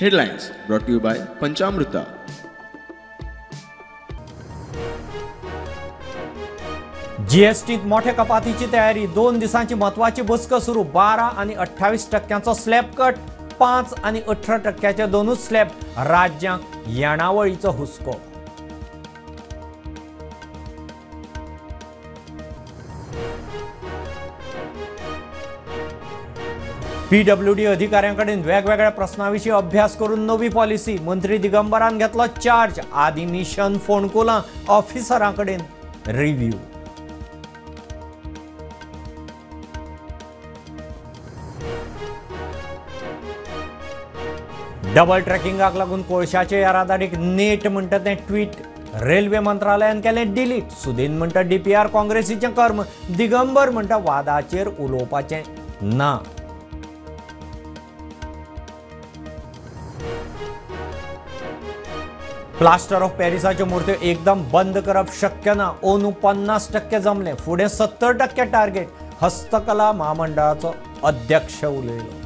Headlines brought to you by Panchamruta. जीएसटीत मोठ्या कपातीची तयारी. 2 दिसांची म्हत्वाची बसका सुरू. 12 आनी 28% स्लॅब कट. 5 आनी 18% दोनूच स्लॅब. राज्यांक येणावळीचो हुस्को. पीडब्ल्यूडी अधिकाऱ्यांकडेन वेगवेगळ्या प्रस्नाविशीं अभ्यास करून नवी पॉलिसी. मंत्री दिगंबरान घेतलो चार्ज. आदी मिशन फोंडकुलां ऑफिसरांकडेन रिव्ह्यू. डबल ट्रॅकिंगाक लागून कोळशाचे येरादारीक नेट म्हणटा तें ट्वीट रेल्वे मंत्रालयान केलें डिलीट. सुदीन म्हणटा डीपीआर काँग्रेसीचें कर्म. दिगंबर म्हणटा वादाचेर उलोवपाचें ना. प्लास्टर ऑफ पॅरिसाच्यो मूर्त्यो एकदम बंद करप शक्य ना. अंदू 50% जमलें, फुडें 70% टार्गेट. हस्तकला म्हामंडळाचो अध्यक्ष उलयलो.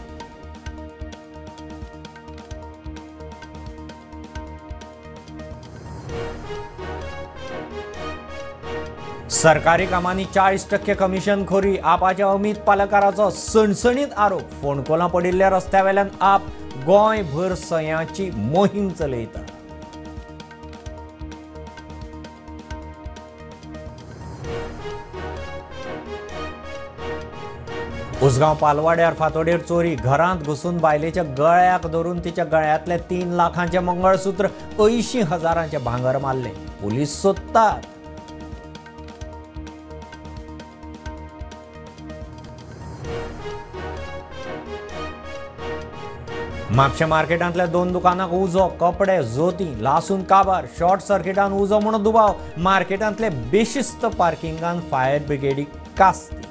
सरकारी कामांनी 40% कमिशनखोरी. आपाच्या अमित पालकाराचो सणसणीत आरोप. फोंडकुलां पडिल्ल्या रस्त्या वेल्यान आप गोंयभर सयांची मोहीम चलयता. उसगांव पालवाड्यार फातोडेर चोरी. घरांत घुसून बायलेच्या गळ्याक धरून तिच्या गळ्यांतले 3 लाखांचे मंगळसूत्र 80,000 भांगर मारले. पुलीस सोदतात. म्हापशें मार्केटांतल्या 2 दुकानांक उजो. कपडे जोती लासून काबार. शॉर्ट सर्किटान उजो म्हणून दुबाव. मार्केटांतले बेशिस्त पार्किंगान फायर ब्रिगेडीक कास्ती.